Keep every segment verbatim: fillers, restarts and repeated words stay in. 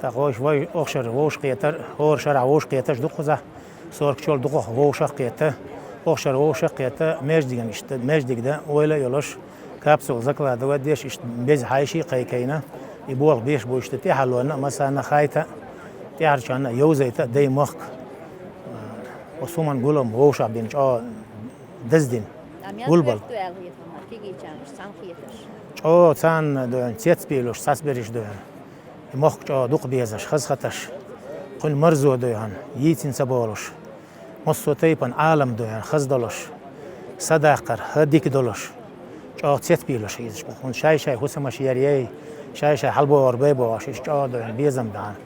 ТӀаккха вай охшара вовшахкхетар, хӀора шарахь вовшахкхеташ ду кхузахь, сорок чол дукхах вовшахкхетта, охшара вовшахкхетта, маьждиган иштта, маьждиг дан ойла а йолуш, капсула закладывать деш, иштта беза хьаьший а кхайкхийна, и болх беш бу иштта тӀаьхьалонна а, массарна а хайта, тӀаьхьарчарна а йовзайта а дай мохк. Оцу хӀуманна гулам вовшахбина чӀогӀа даздина. Амма гулбал. Ду аьлла хетам, кигичарнаш цхьаьна хеташ. ЧӀогӀа царна дуьйна цецбийлуш, цхьацберриш дуьйна. И мохк чӀогӀа дукха безаш, хаза хаташ. Кхуьнан марзо дуьйна, йийцина ца болуш. Массо а тайпана Ӏалам дуьйна, хаза долуш. Садаккхар, хӀа дика долуш. ЧӀогӀа цецбийлуш хьийзаш бу. ХӀунда шай-шай хӀусамаш яр яй, шай-шай хьалабогӀур бай бохуш, иза чӀогӀа дуьйна безам бахьана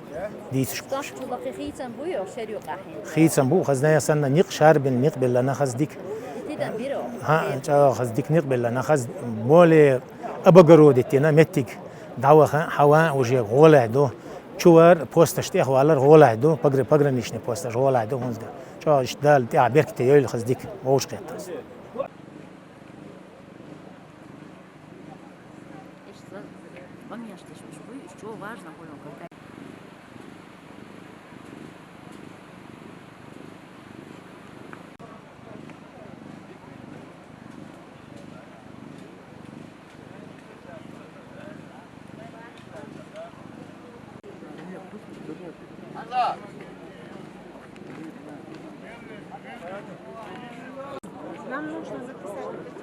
дийцаш бу. Чу лакхе хийцам бу йо, шер юкъахь хьийна? Хийцам бу, хаза санна, никъ шарбина, никъ биллана хаза дика. И тидан бира? ХӀаъ, чӀогӀа хаза дика никъ биллана, хаза более облагородить йина меттиг дӀаваха, хьаван уже гӀолехь ду. Чувар посташ тӀехвалар гӀолехь ду, погр-, пограничный посташ гӀолехь ду, хӀунда чӀогӀа иштта Дала тӀехь беркате йойла хаза дика, вовшахкхетта. Иштта, конечно, уж чӀогӀа важно хӀума ю. Нам нужно записать вот эти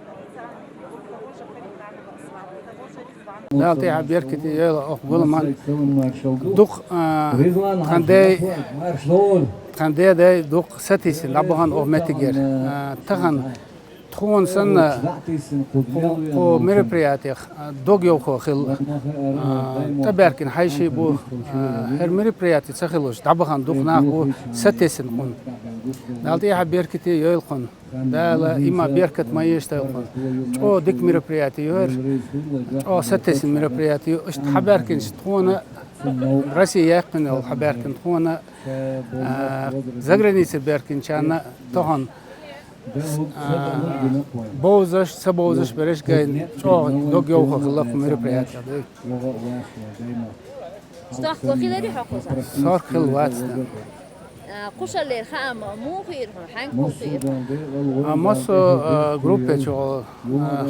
вот, того же Хаританова, того же Ризвана. Дала тӀехь беркате йойла оха гуламан. Дукха, а, тхан дай, тхан дай дукха сатийсина дӀабахана оха меттигера. А, тахана тхуна санна, кху, кху мероприятиях дог йовхо хилла, а, тӀебаьркина хьаьший бу, а, хӀара мероприяти ца хилуш, дӀабахана дукха нах бу, сатесна кхунна. Дала тӀехьа беркате йойла кхунна. Дала иман беркат ма еш тайла кхунна. ЧӀогӀа дика мероприяти ю хӀара, чӀогӀа сатесна мероприяти ю. Иштта хьабаьркинчу тхуна, Россия яьккхина йолу хьабаьркина тхуна, а, заграницера баьркинчарна тахана А, бовзаш, ца бовзаш бераш гайна, чӀогӀа дог йовха хилла кху мероприятие. Стохко хилари хьо кхуза? Сорок хилла вац. А, кхушаллера хаам муха хиира хьуна, хьаьнга хӀума хиира? А, массо, а, группе чу, а,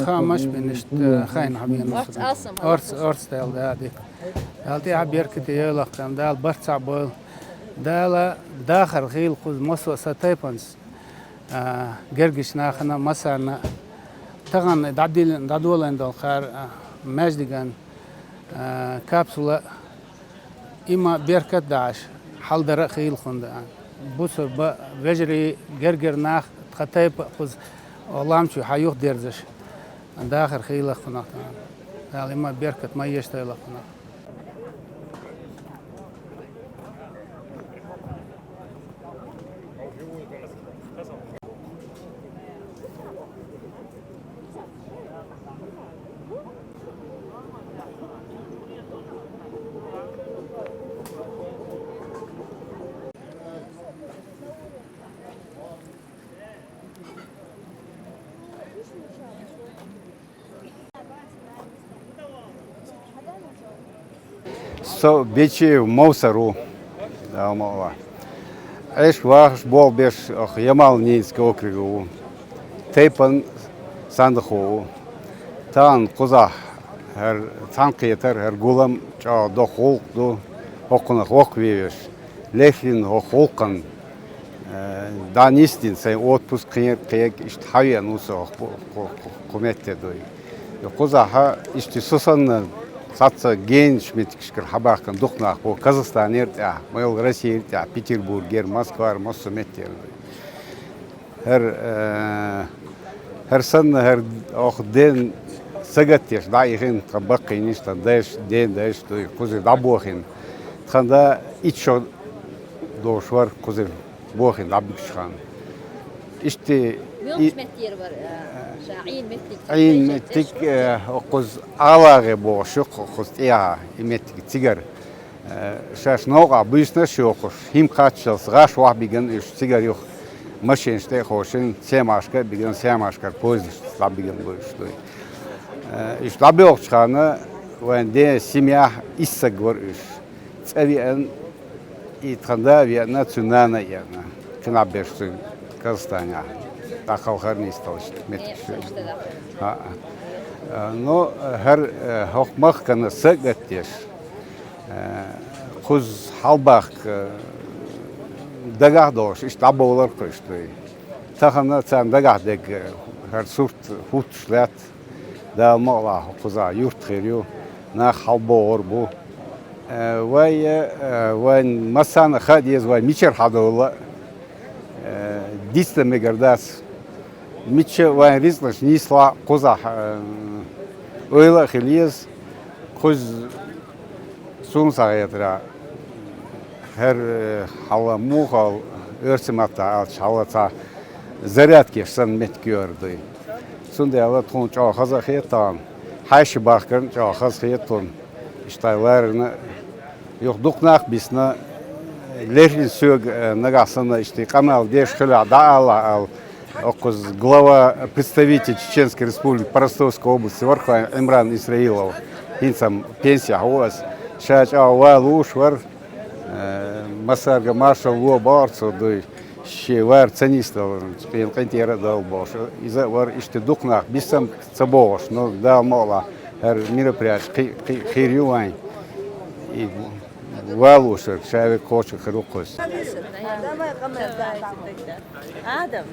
хаамаш бина иштта, а, хайна хьабена. Орц алсам хилла. Орц, орц дела, да, дика. Дала тӀехьа беркате йойла кхунна, Дала барт цхьаъ бойла. Дала дахар хийла кхуза массо а сан тайпанца. А, гергачу нахана, массарна, тахана дӀадил-, дӀадолийна долу кхара, а, маьждиган, а, капсула, иман беркат а даьӀаш, хьалдара а хийла кхунна. Бусурба вежарий, гергара нах, тхан тайпа а кхуза, о, ламчуй хьан юхадерзаш, дахар хийла кхунах. Дала иман беркат ма еш тайла кхунах. Со Бечиев Мовсар ву, Дала мукъ лахь. Ӏеш-вахаш болх беш оха Ямал-Ненецкий округе ву. Тайпан сандахо ву. Тахан кхузахь хӀара цхьаьнакхетар, хӀара гулам чӀогӀа доккха гӀуллакх ду, хӀокхунах воккхавеш. Леррина хӀокху гӀуллакхан, э, дӀанисдина сайн отпуск кхе-, кхега иштта хьавеана ву со кху-, кху-, кху-, кху метте дуй. Кхузахь иштта со санна цхьацца генаш меттигашкара хьабаьхкина дукха нах бу Казахстанера тӀехь, ма йолу Россера тӀехь, Петербургера, Москвара, массо а меттера. ХӀара, э, хӀара санна, хӀара оха ден сагатдеш дӀаихина тхан баккхийнаш, тхан дайш, ден дайш дуй, кхузара дӀабохийна. Тхан да итт шо долуш вара кхузара бохийна дӀабуьгуш хан. Иштта и Муьлхачу меттера вара, а, ша Ӏийна меттиг, Ӏийна меттиг, а, кхуза Ӏалагъе бохуш ю кху-, кхуза тӀехьа и меттиг цигара. А, шаьш новкъахь буьйсанаш а йохуш, хӀима кхаччалц гӀаш вахьа биган уьш цигара юха машенаш тӀе а ховшина, Семашка а биган, Семашкара поездаш дӀабиган бу уьш дуй. А, уьш дӀабоьлхучу ханна вайн ден семьяхь исс саг вара уьш. ЦӀа веана, и тхан да а веана, цуьнан нана а еана. Кхин а беш цуьнан Казахстанехь дӀакхалхар нисдалаш меттигаш. ХӀаъ. А, ну, хӀара, э, хӀокху махкана са а гатдеш, э, кхуза хьалабахка, э, дагахь а долуш, иштта дӀабовлар кху иштта вай. Тахана царна дагахь дерг, э, хӀара сурт хӀуттуш лаьтта. Дала мукъ лахь, кхузахь юрт хир ю, нах хьалабогӀур бу. Э, вай, э, вайн массарна а хаа деза, вай мичара хьадовла, э, дицдан мегар дац. Мичча вайн рицкъанаш нийслахь, кхузахь, э, ойла а хила еза. Кхуза суна схьахетарехь, хӀара, э, хьала муха аьлла, оьрсийн маттахь аьлча, хьала цхьа зарядкеш санна меттиг ю хӀара дуй. Цундела тхуна чӀогӀа хаза а хета тахана, хьаьший бахкарна а чӀогӀа хаза хета тхуна. Иштта ларна, юха дукха нах а бисна, леррина соьга, э, нагахь санна иштта къамел деш хилахь, дӀаалахь аьлла, Окхуза глава, представитель Чеченской Республики по Ростовской области вара хьайн Ӏимран Исраилов, хӀинца-м пенсехь ву ас. Ша чӀогӀа вала лууш вара, э, массаьрга маршалла ло бохура цо дуй, шен вар ца нисдала, къен-, къинтӀера а дала бохуш. Иза а вара, иштта дукха нах биссам ца бохуш, ну, Дала мукъ лахь, хӀара мероприятие кхи-, кхи-, хир ю вайн. И вала лууш верг, ша верг кхочур хир ву кхуьз. Адам.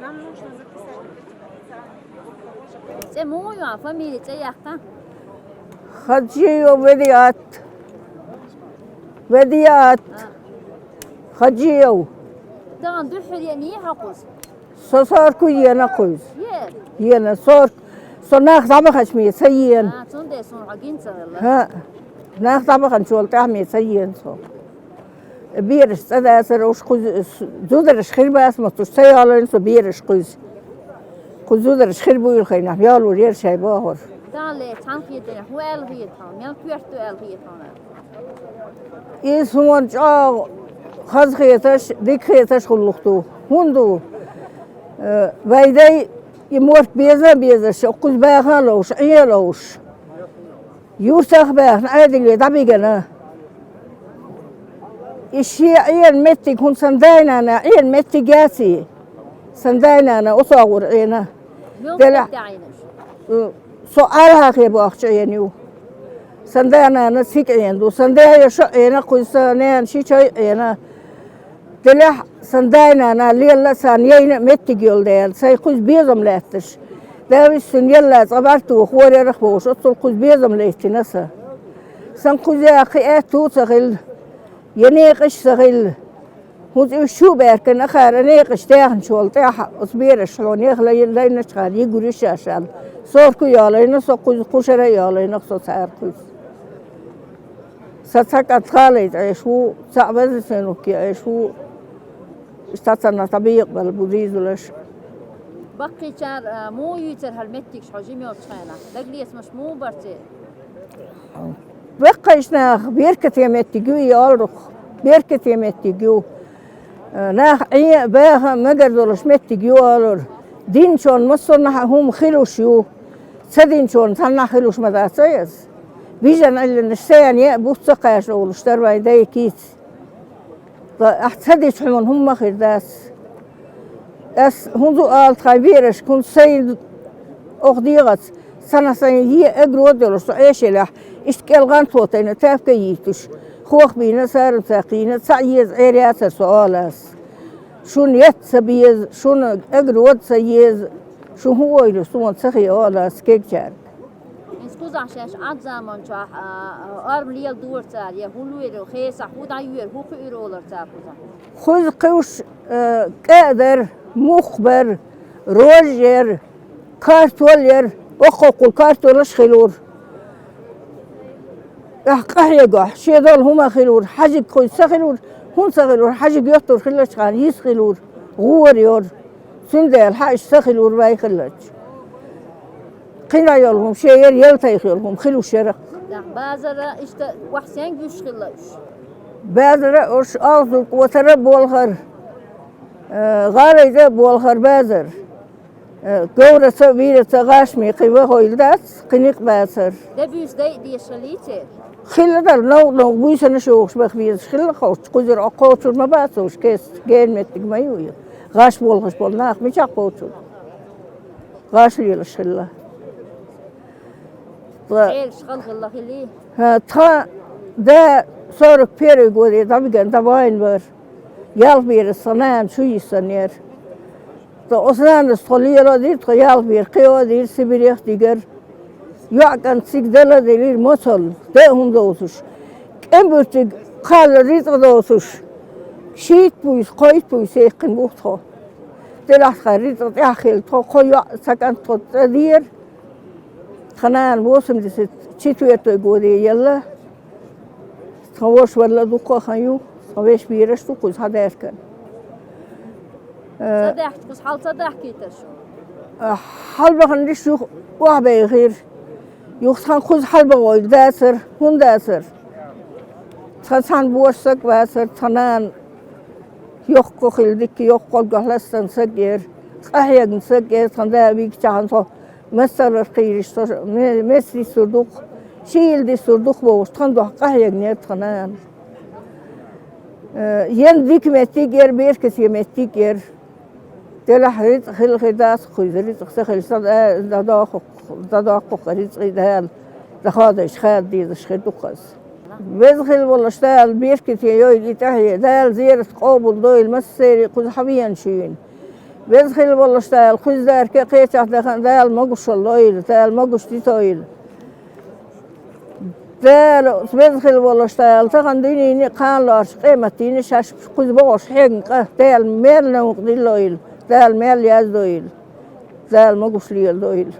Нам нужно записать вот эти вот официальные. ЦӀе муха ю, фамилия, цӀе яккха? Хаджиев Ведиат. Ведиат. А. Хаджиев. Тахана дуьххьара еана хьо кхуза? Со сорку еана кхуза. Е? Еана сорку. Со нах дӀабаханчу ме ца еана. А, цундела суна хьо гина ца хилла. ХӀаъ. Нах дӀабаханчул тӀаьхьа ме ца еана со. Бераш цӀа дацара уьш кхуза, с-, зудараш хир бац ма цуьш ца йолийна со бераш кхуза. Кху зудараш хир буйла хенахь, йолур яра шай бохура. Тахана ле, цхьана хетарехь, хӀун аьлла хета хьуна? Мел коьрта ду аьлла хета хьуна? Иза хӀума чӀогӀа хаза хеташ, дика хеташ гӀуллакх ду. ХӀунда ду? Э, вай дай и морт беза а безаш, кхуза баха а ловш, Ӏе а ловш. Юртах баьхна, Ӏедале дӀабигана. И шен Ӏена меттиг хӀун сан дай-нана Ӏена меттиг яций? Сан дай-нана оцогӀур Ӏена. Делахь, со Ӏалахье бохчу Ӏена ю. Сан да-нана цига Ӏена ду. Сан да я шо Ӏена, кхуьнан сан нана ши чай Ӏена. Делахь сан дай-нана лелла а, царна яйна а меттиг йолу дела, сайн кхуза безам лаьтташ. Давис цуьнан елла цкъа барт ву, хӀорерах а вовш, оццул кхуза безам лайттина сан. Сан кхуза я кхин аьтту а ца хилла, я некъаш а ца хилла. ХӀунца уьш чу а баьркина, ахара некъаш техначул тӀаьхьа оцу бераш хьуна яхла лайначхьара йигур ю шаьш аьлла. Сорку а йолийна со кхуза, кхушара а йолийна со цара кхуза. Сан цхьа кӀант Халид Ӏеш ву, цхьаъ Вазисенукки Ӏеш ву, цхьацца нах дӀабекъабелла бу дийзалаш. Баккхийчара, а, муха юьйцура хӀара меттигаш хьо жима йолчу хенахь? Дагалецамаш муха бара церан? Баккхийчу наха беркате меттиг ю и олура, беркате меттиг ю. Нах Ӏен а, баха а мегар долуш меттиг ю олура. Динчунна массарна а хӀума хилуш ю. Ца динчунна цхьанна а хилуш ма дац иза. Бижан Ӏилланаш саян яа буц ца кхаьчна олуш дара вайн дай кийца. Ахь ца дечу хьуна хӀумма а хир дац. Ас хӀунда ала тхан веарашка, хӀунда сайн оха дегӀаца, сана сайн е агро а долуш, со Ӏешалехь, иштта кӀел гӀантло тайна тапка а йийтуш, хох бийна, сарамца кхийна, цхьаъ еза Ӏер яцара со олас. Шуна етт ца беза, шуна агро а ца еза, шу хӀун ойла, суна ца хи олас кегчаьрга. Иза кхузахь шаьш Ӏад заманчохь, а, а, орма леладора цара, я хӀун луьйра, хесахь хӀун дӀайоьра, хӀун кхуьура олура цара кхузахь? Кхуза кхуьуш, а, кӀа а дара, мух бара, рожа яра, картол яра, оккхоккхул картолаш хилура. Ахь къахьегахь, шен долу хӀума хилура, хьаьжиг кхуьйса ца хилура, хӀунда ца хилура, хьаьжиг йоттур хиллачхьана йиса хилура, гӀора йора. Цундела хьаьжа ца хилура вай хиллачу. Кхин а йолу хӀума шен яра, ялтайх йолу хӀума хилуш яра. Нах базара иштта вахь сенга гуьш хилла уьш? Базара уьш алхазург кхотара а болхара, э, гӀалайда а болхара базара. Э, говраца а, вийраца а гӀаш мекхий вахойла дац, кхин некъ бацара. Де буьйса дайа дезаш хиллий церан? Хилла дара, новкъа-новкъа буьйсанаш йохуш баха безаш хилла кхоччуш, кхузара кхочур ма бац уьш, кест гена меттиг ма ю и. ГӀаш болхаш болу нах мичахь кхочур? ГӀаш лелаш хилла. Тха Элаш халхилла хилий? ХӀа, тхан да сорок первый годе дӀабиган дӀабайна бара. Ялх берас тхан нана шу йиссанера. Тхан оцу нанас тхо лело а дира, тхо ялх бер кхио а дира, Сибирех дигара. ЙоӀ кӀант цига дала а делира, моцалла, де а хӀума доцуш. КӀембуьртиг кхалла рицкъа доцуш. Шийтта буьйса, кхойтта буьйса яьккхина бу тхо. Делахь тхан рицкъа тӀехь хилла тхо, кхо йоӀ, цхьа кӀант тхо цӀа дера. Тхан нана восемьдесят четвёртый годе елла. Тхан ваша валла дуккха а хан ю, тхан вешан бераш ду кхуза хьадаьхкина. Э, ца даьхкича кхуза хьал ца дахкийтара шу? Э, хьалбаханарш юха охьабехира. Юха тхан кхуза хьалбахойла дацара, хӀунда дацара? Тхан цхьана боша саг вацара, тхан нана йоккха хилла дика, йоккха гӀолггахь ластан саг яра, къахьегна саг яра, тхан да вигчахьана тхо Массарах кхийраш со ме-, мес диссур ду-кх, шийла диссур ду-кх бохуш, тхан дуьхьа къахьегнера тхан нана. Э, ен дика меттиг яра, беркате меттиг яра. Делахь рицкъа хила хир дац кхуза, рицкъа ца хилча, сан а дӀадоккху-кх, дӀадоккху-кх рицкъа Дала, дӀахадайча хада дезаш хир ду-кх ас. Веза хила волуш Дала беркате йойла и тӀаьхье, Дала зерат къобал дойла массеран а кхуза хьан веана шуьйна. Веза хила волуш Дала, кхуза дарке кхечахь дахана Дала могушалла лойла, Дала могуш дитойла. Дала, веза хила волуш Дала, тахана дуьненан а, кхана лоруш къематдийнан а шаьш кхуза бохуш хьегна къа, Дала мел новкъа диллойла, Дала мел яздойла, Дала могуш леладойла.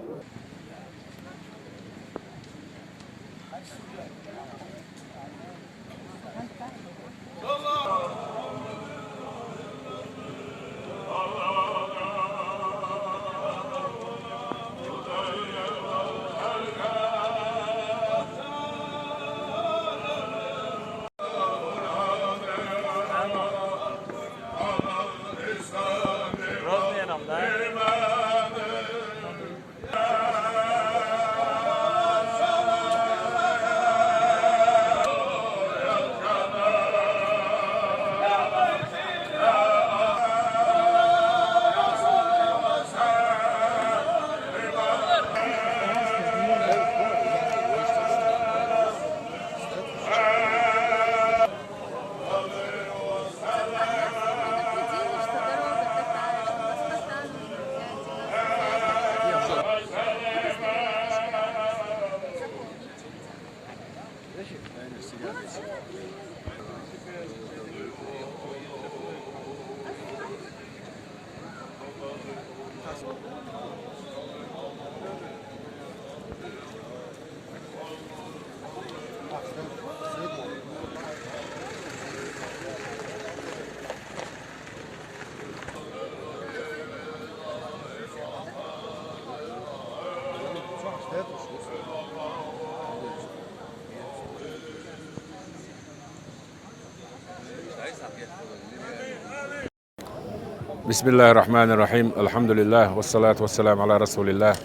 بسم الله الرحمن الرحيم. الحمد لله والصلاة والسلام على رسول الله.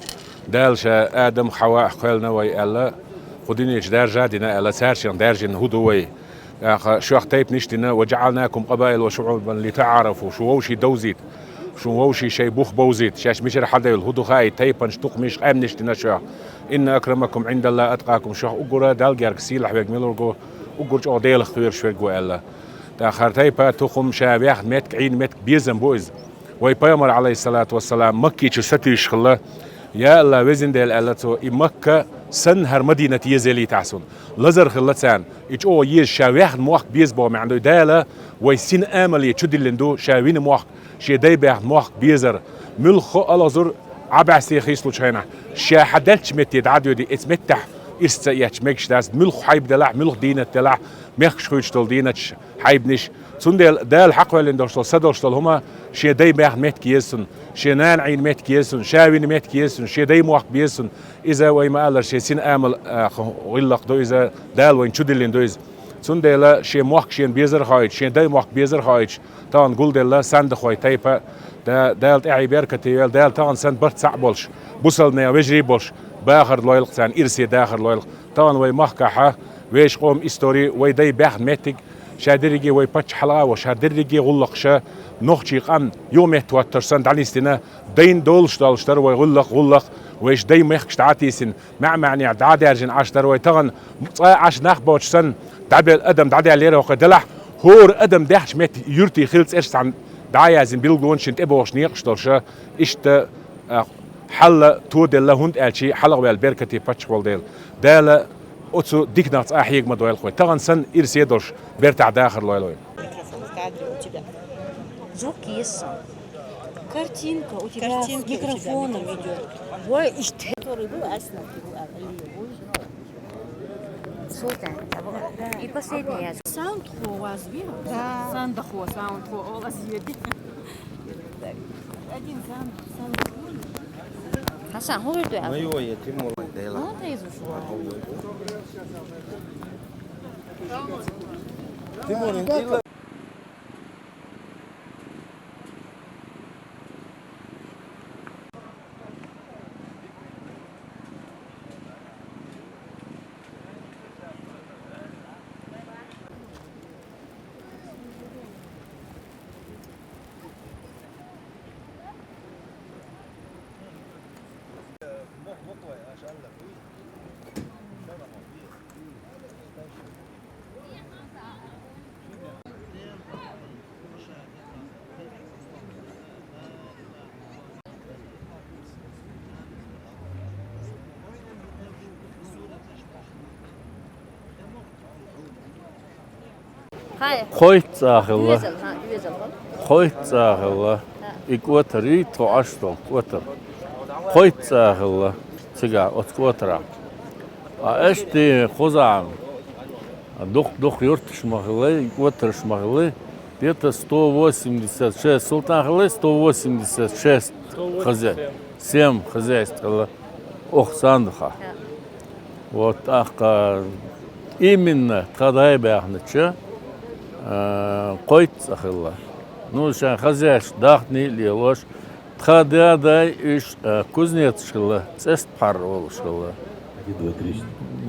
Дала ша Адам, Хьава кхоьллина вай аьлла, кху дуьнен чу даьржа а дина аьлла, цаьршинна даьржина хӀу ду вай. ТӀаккха шух тайпанаш дина: «وجعلناكم قبائل وشعوبا لتعارفوا», шун вовший довзийта, шун вовший шайн бух бовзийта, шаьш мичара хьадевлла, хӀу ду хаийта, тайпанаш, тукхамаш, къаьмнаш дина шух. «إن أكرمكم عند الله أتقاكم», шух уггара Далла герга сийлахь верг мила ву, уггар чӀогӀа Делах кхоьруш верг ву аьлла. ТӀаккха хӀара тайпа, тухум, ша ваьхна меттиг, Ӏийна меттиг безам бу иза. Вай пайхамар, Ӏалайхиссалату вассалам, Макке чу сатуьйсуш хилла: «Я АллахӀ, везан Дела, — аьлла цо, — и Макка санна хӀара Мадинат еза елийтахь суна». Лазар хилла царна. И чӀогӀа еза, ша ваьхна мохк беза боху маьӀна ду. Дала вай сина амале чудиллина ду ша вина мохк, шен дай баьхна мохк безар. Муьлхха а, Аллах зур, Ӏа бӀаьсте хийцалучу хенахь, ша хьан даьллачу метте дӀа а доьдий, эца меттехь ирс ца эцча мегаш дац, муьлхха хьайба делахь, муьлхха дийнат делахь, мехкаш хуьйцуш долу дийнаташ, хьайбанаш. Цундела Дала хьакхоьллина долуш долу, са долуш долу хӀума, шен дай баьхна меттиг еза цунна, шен нана Ӏийна меттиг еза цунна, ша вина меттиг еза цунна, шен дай мохк беза цунна. Иза вай ма-аллара, шен сина амал, а, гӀиллакх ду иза, Дала вайна чудиллина ду иза. Цундела шен мохк шена безар а хоуьйтуш, шен дай мохк безар а хоуьйтуш, тахана гулделла сандахой тайпа, Да-, Дала тӀаьхье беркате йойла, Дала тахана санна барт цхьаъ болуш, бусалба нехан вежарий болуш, бахар лойла-кх царна, ирсе дахар лойла-кх. Тахана вай махкахьа, вешан къоман истори, вай дай баьхна меттиг, ша дерриге вай паччахь хьалха а волуш, хӀара дерриге гӀуллакхаша, нохчийн къам юха меттахӀоттарш санна дӀанисдина, дайна долуш долуш дара вай гӀуллакх, гӀуллакх, вешан дай мехкаш дӀа а тийсина, маьӀ-маьӀнехь дӀа а даьржина Ӏаш дара вай. Тахана цкъа а Ӏаш нах боцуш санна, дӀабелла адам дӀадаьллера хӀокху делахь, хӀора адам даьхначу метте юьртий хилла цӀераш цхьаьна дӀа а яздина, билгалонаш шина тӀебогӀуш некъаш долуша, иштта, а, хьал тоделла, хӀунда аьлча хьалхаваьлла беркате паччахь волу дела. Дала оцу диканах цкъа а хьега ма дойла вай. Тахана санна ирсе долуш, бертахь дахар лойла вай. Микрофон в кадре у тебя. Звук есть сам. Картинка у тебя с микрофоном идёт. Ой, иште. Который был, а снимки был, а, или не был. Слушай, а вот и последнее. Саундхо у вас, видел? Да. Сандахо, саундхо, у вас есть. Так. Один саунд, саундхо. Хасан, хӀун ду? Моё я Тимур. Дела. Вот и зашла. Тимур, Хай. Кхойтта цӀа хилла. Оьзал, хьан, оьзал хьо. Кхойтта цӀа хилла. И кӀотар, и тхо Ӏаш долу кӀотар. Кхойтта цӀа хилла цигахь, оцу кӀотарахь. А аьшта кхузахь дукха-дукха юрташ ма хилла, и кӀотарш ма хилла. Где-то сто восемьдесят шесть султан хилла, сто восемьдесят шесть хозя-, семь хозяйств хилла. Оха сандахахь. Вот тӀаккха именно тхан дай баьхнача, а, кхойтта цӀа хилла. Ну, шайн хозяйство дахний а лелош, тхан даь-дай уьш, а, кузнецаш хилла, цӀест пхьар волуш хилла.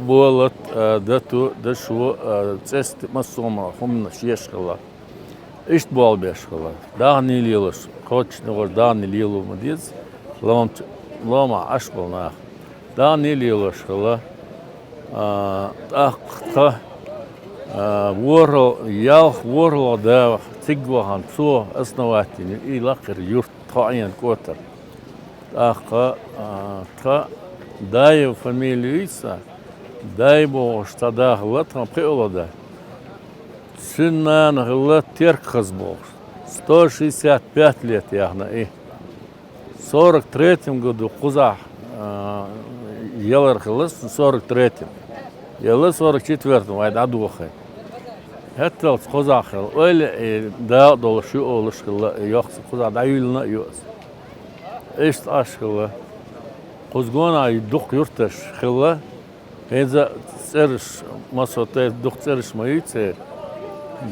Болат, а, дату, дашо, а, цӀест массо а хӀуманаш еш хилла. Иштта болх беш хилла. Дахний лелош, кхоччуш негӀар дахний лело ма деза, ломч-, ломахь Ӏаш болу нах. Дахний лелош хилла, а, тӀаккха тхан, а, ворхӀал-, ялх ворхӀалгӀа да цига вахана, цо основатель ю и лакхара юрт, тхо Ӏена кӀотар. ТӀаккха, а, тхан Даев фамилия ю сан, Дай бохуш цхьа да хилла тхан, пхоьалгӀа да. Цуьнан нана хилла Теркхаза бохуш. Сто шестьдесят пять лет яхна и. Сорок третьем году кхузахь, а, ялар хилла, сорок третьем. Ялла сорок четвертом вай дӀадохий. ХӀетталц кхузахь хилла. Ойла и дакъа долуш ю олуш хилла, и йоккха кхузахь дӀаюьйлина а ю аса. Иштта Ӏаш хилла. Кхуза гонахь дукха юрташ хилла. ХӀинца цӀераш, массо а тайпа дукха цӀераш ма ю церан.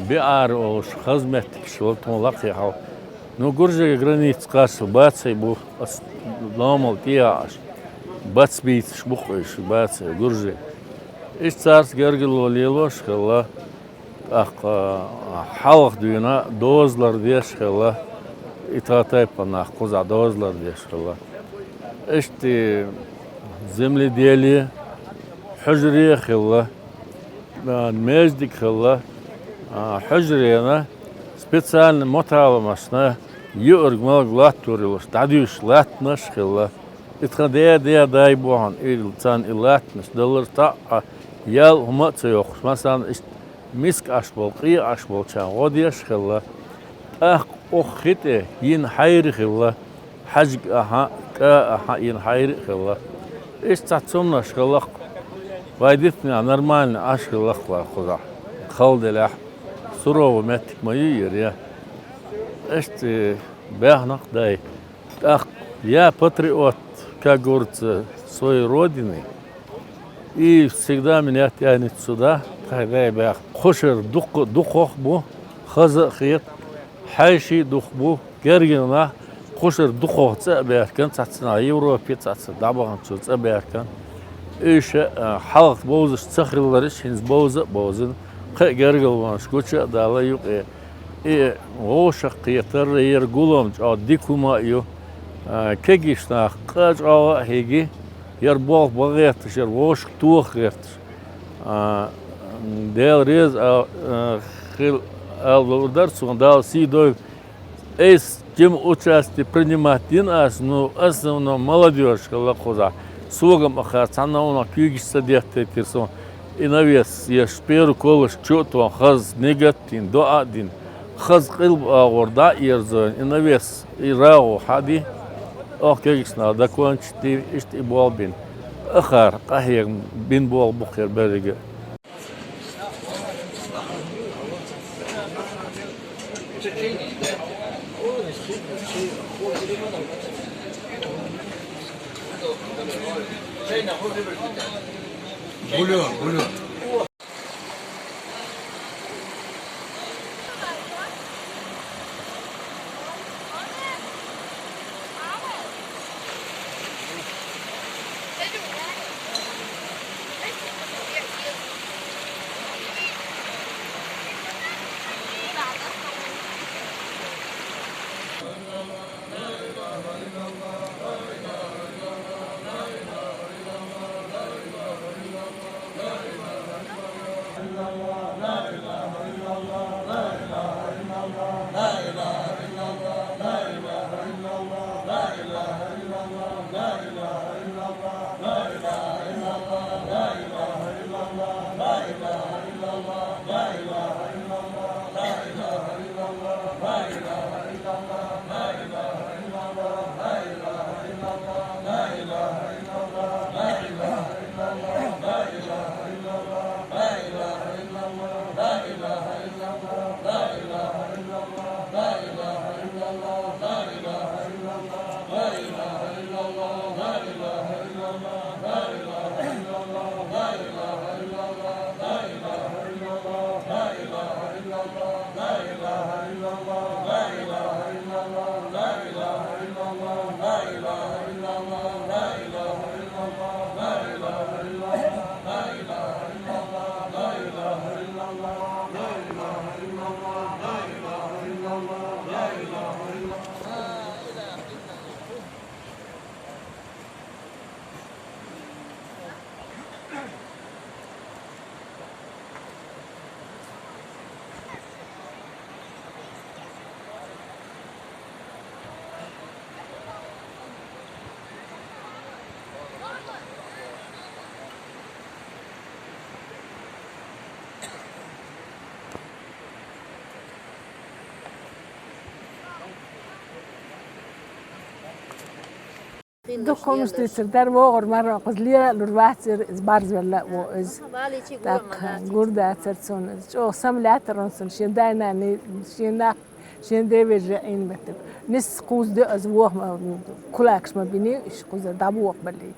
БиӀар олуш хаза меттигаш вала тхуна лакхе хьал. Ну, Гуржий граница кхаччалц бацай бу, ас номал тӀеяхьаш, бац бийцаш бу-кх уьш, бацай, гуржий. Иштта царца гергарло лелош хилла, тӀаккха хьалха дуьйна дозалар деш хилла, и тха тайпан нах кхузахь дозалар деш хилла. Иштта земледелие, хьуьжаре а хилла, а, маьждиг хилла, а, хьуьжарена специально моталамашна юург-малг латтор йолуш, дӀадуьйш латтанаш а хилла. И тхан де-, де-, дай бохьана, и царна и латтанаш далар таӀа, ял хӀума а ца йоккхуш, масална, иштта миска Ӏаш болу, къе Ӏаш болчарна гӀо деш а хилла. ТӀаккха оха хи тӀе йина хьайра хилла, хьаьжга ахьа, кӀа ахьа йина хьайра а хилла. Иштта цхьа цомнаш хилла-кх, вай дитинехь нормально Ӏаш хилла-кх вай кхузахь. Хала делахь, сурова меттиг ма ю иза, я. Иштта баьхна-кх дай. ТӀаккха я патриот, как говорится, своей родины. И всегда меня тянет сюда, тхайн дай баьхна. Кхушара дукха, дукхох бу, хаза а хета, хьаьжий а дукха бу, гергара нах кхушара дукхох цӀа а баьхкина, цхьацца нах Европе, цхьацца дӀабаханчу цӀа а баьхкина. Уьш, а, хьалха бовзаш ца хилларш, хӀинца бовза а бовзина, кхин а гергарлонаш гуча а далла юкъе. И вовшах кхетар, яра гулам чӀогӀа дика хӀума а ю. А, кегийчу нах къа чӀогӀа а хьийги, яра болх бан гӀерташ, яра вовшах тоха гӀерташ. А, Дела реза а, а, хила ала луур дара суна, Дала сий дойла. Айса жима участие принимать дина аса, ну, основном молодёжь хилла кхузахь. Согам а хар, цхьанна а куьйгаш ца деттийтира суна. И навес еш, первый колыш чу а тохна, хаза нигат а дина, доӀа а дина, хаза къилба агӀор дӀа а ерзойна, и навес, и рагӀу хьади, оха кегийчу наха даконча а ди, иштта и болх бина. Ахара къахьегна бина болх бу-кх хӀара беррига а. Бульон, бульон. Дукха хӀуманаш дийцар дара, вогӀур марра кхуза лелалур вацара, иза барзвелла а ву иза. ТӀаккха гур дацара цунна иза. ЧӀогӀа самлаьттара цунна шен дай-наний, шен нах, шен девежа Ӏийна беттиг. Нисса кхуза де аза вохма, кулакаш ма бинийла, уьш кхузара дӀабохабаллий.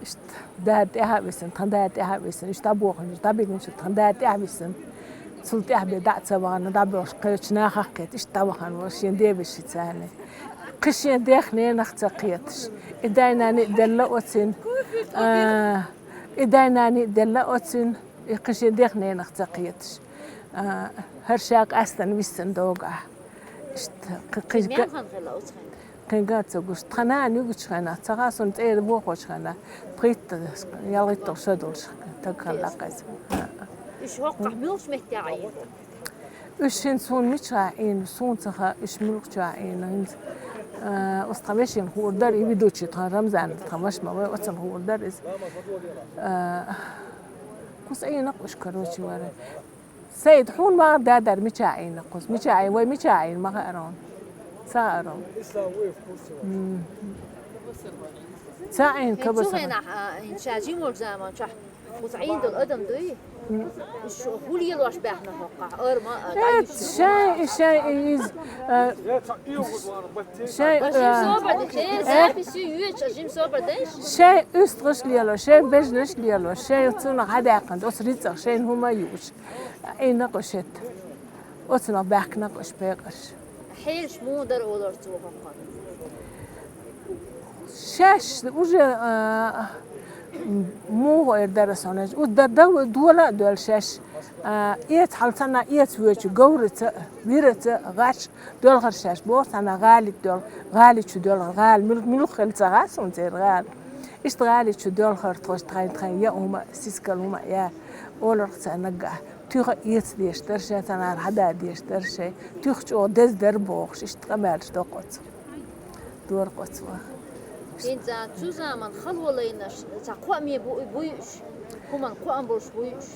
Иштта дада тӀаьхьа а висина, тхан дада тӀаьхьа а висина, уьш дӀабоханчу, дӀабигначу тхан дада тӀаьхьа а висина. Цул тӀаьхьа бен дӀа а ца вахана, дӀабоьлхуш кхечу нахах кхета, иштта дӀавахана вара шен дебашица царна. Кхин шен дех-ненах ца кхеташ. И дай-наний а делла оцуьнан, а, и дай-наний а делла оцуьнан, и кхин шен дех-ненах ца кхеташ. А, хӀара ша къаьстина виссина догӀу ахь. Иштта, кхи-, кхи-, Мел хан хилла оцу хенахь? Кхин ган ца гуш. Тхан нана юьгучу хенахь, ца хаьа суна цӀера вохочу хенахь, пхийтта, ялхитталгӀа шо долуш стаг хилла кхеза. Уьш хӀоккхахь муьлхачу меттехь Ӏийна? Уьш хӀинца суна мичахь Ӏийна, суна ца хаьа, уьш муьлхачохь Ӏийна хӀинца. А, оцу тхан вешина хуур дара, и ведущий тхан Рамзан, тхан ваша ма вай, оцунна хуур дара иза. А, кхуза Ӏийна-кх уьш, короче, вара. Саид, хьуна ма-, ма-, ма-, ма-, мичахь Ӏийна кхуза? Мичахь Ӏийна? Вай мичахь Ӏийна, ма хаьара хьуна? Ца хаьара хьуна? М. Ца Ӏийна. ХӀинца кабаса. Цу хенахь, а, хӀинца ша жима волчу заманчохь кхуза Ӏийна долу адам дуй? М. Уьш хӀун лелош баьхна хӀоккхахь? Ара ма, а, Э, дӀаюьйсу. Шайн, шайн иза, а, шайн, а, Жима собар ду, э, э, запись ю, йоьдуш, жима собар деш? Шайн уьстагӀаш лелош, шайн бежанаш лелош, шайн цунах хьадаьккхина оцу рицкъах шайна хӀума а юуш. Ӏийна-кх уьш хӀетта. Оцунах баьхкина-кх уьш пекъарш. Хьелаш муха дара олура цо хӀокхунна? Шаьш уже, а, муха эр дара ас хьуна, уьш дан, дан дола а доьлла шаьш. А, эца хьал цхьана эца воьдуш, говраца а, вираца а, гӀаш доьлхура шаьш боху, цхьана гӀали доьлхура, гӀали чу доьлхура, гӀала муьлх-, муьлхха хилла ца хаьа суна церан гӀала. Иштта гӀали чу доьлхура тхо, тхайн, тхайн яа хӀума а, сискал хӀума а яа, олура-кх цара наггахь. Туьха а эца дезаш дара шайн, цхьанхьара хьада дезаш дара шайн, туьха чӀогӀа деза дара бохуш, иштта къамелаш до-кх оцу. Дора-кх оцу ваха. ХӀинца цу заман хало лайнарш, цхьа кхоаме бу-, буй уьш, хӀуманна кхоам болуш буй уьш?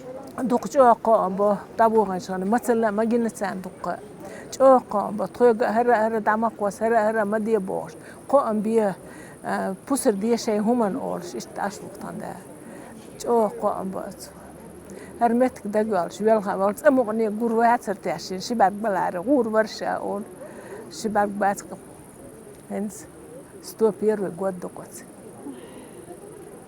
Дукха чӀогӀа кхоам бо, дӀабохийначу хенахь, мацалла а ма гина царна дуккха. ЧӀогӀа кхоам бо, тхоьга а хӀара а, хӀара дӀа ма кхосса, хӀара а, хӀара а ма де бохуш. Кхоам бе, а, пусар де шайн хӀуманна олуш, иштта Ӏаш ву-кх тхан да. ЧӀогӀа кхоам бо оцу. ХӀара меттиг дагайоьллуш, велха а волу, цӀа мукъане гур вацара те шена, ши бӀаьрг баларе, гӀур вара ша олу, ши бӀаьрг бац-кх. ХӀинца сто первый год ду-кх оцу.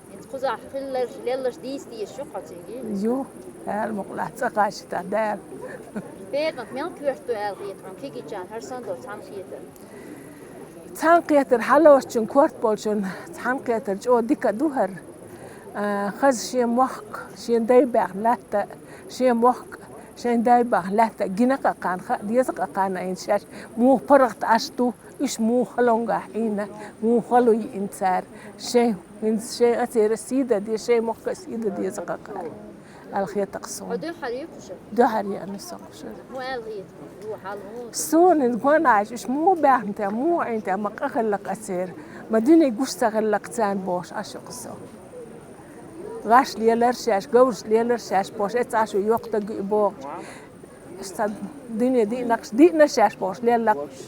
ХӀинца кхузахь хилларш, лелларш дийца дезаш ю-кх хьо цига? Ю, Дала мукъалахь, цӀа кхачийта Дала. Пекъант мел коьрта ду аьлла хета хьуна, кегийчарна хӀара санна долу цхьаьнакхетар? Цхьаьнакхетар, хьалочун корта болчун цхьаьнакхетар чӀогӀа дика а ду хӀара. А, хаза шен мохк, шен дай баьхна лаьтта, шен мохк, шайн дай баьхна лаьтта гина-кх кхарна, хаа деза-кх кхарна, хӀинца шаьш муха паргӀат Ӏаш ду, уьш муха халонгахь Ӏийна, муха хало йиъна цара. Шайн, хӀинца шайн а церан сий дан деза, шайн мохк а сий дан деза-кх кхарна. Аьлла хета-кх суна. Хьо дуьххьара юй кху шарахь? Дуьххьара еана со кху шарахь. ХӀун аьлла хета хьуна? Хьо хьал хӀун? Суна гонахь уьш муха баьхна те, муха Ӏийна те, ма къа хилла-кх церан, ма дуьне гуш ца хилла-кх царна бохуш Ӏаш ву-кх со. ГӀаш лелара шаьш, говраш лелара шаьш бохуш, эццахь шу йоккха даг ю и бохуш. Аш цхьа дуьне диъна-кх, диъна шаьш бохуш, лелла-кх уьш.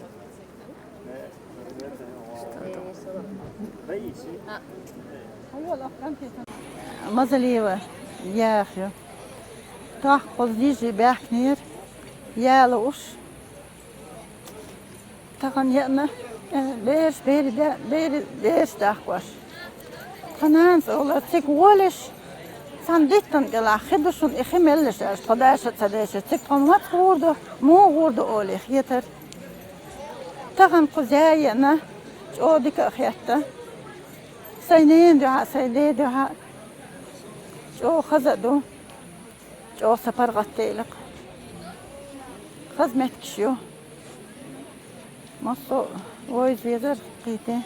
Мазалиева яха ю. Тахкхуза йижи баьхкинера, яла уш. Тахана еана, э, бераш, бери да-, бери, бераш дахкош. Тхан нанас олар, цига гӀолаш, цхьана диттан кӀелахь хи ду шуна, и хи меллаш аьлча, тхо даша а ца дешаш, цига тхо маца гӀур ду, муха гӀур ду олий хетар. Тахана кху зяа еана, чӀогӀа дика а хетта. Сайн ненан дуьхьа, сайн ден дуьхьа чӀогӀа хаза а ду, чӀогӀа сан паргӀатделира-кх. Хаза меттигаш ю. Массо а вовза везара кхийти.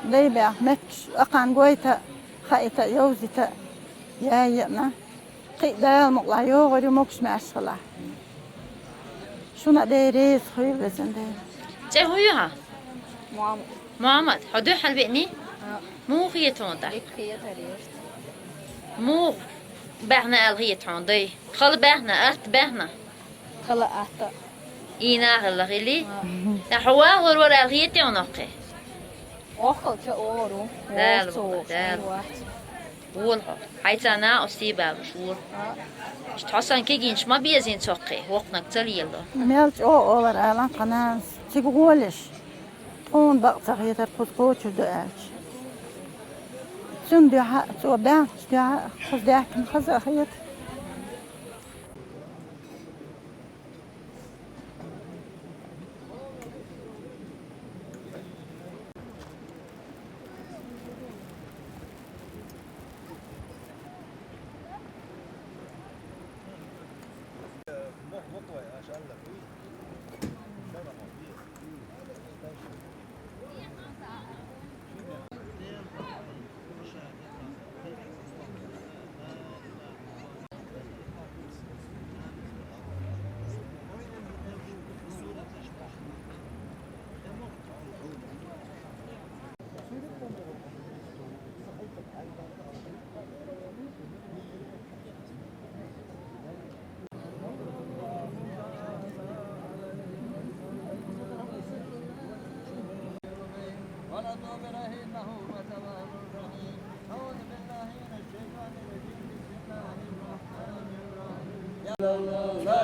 Дай баьхна меттигаш, акхарна гойта, хаийта, йовзийта, яй еана. Кхин а Дала мукъалахь йогӀур ю, могуш-маьрша хилахь. Шуна а Дела реза хуьлда, везан Дела. ЦӀе хӀун ю хьан? Мохьмад. Мохьмад, хьо дуьххьара веаний? А. Муха хета хьуна тӀаккха? Дика хета хьуна. Муха баьхна аьлла хета хьуна, дай? Хала баьхна, атта баьхна? Хала, атта. Ийна хилла хили? А. ТӀаккха хьо вахар вара аьлла хетий хьуна кхин? Оххал ца ору. Дала вахар, Дала. Вац. Вола хьо. Хьайца накъостий балуш вола. Иштта хьо санна кегийнаш ма безийна цо кхин, воккханиг ца лело. Мел чӀогӀа олар алан тхан нанас, цига гӀолаш. Тхуна бакъ ца хетар, кхуза кочур ду аьлча. Цуьнан дуьхьа а, цо баьхначун дуьхьа а, кхуза даьхкина хаза а хета. ونتوب إليه إنه هو التواب الرحيم. أعوذ بالله من الشيطان الرجيم. بسم الله الرحمن الرحيم. يا الله، لا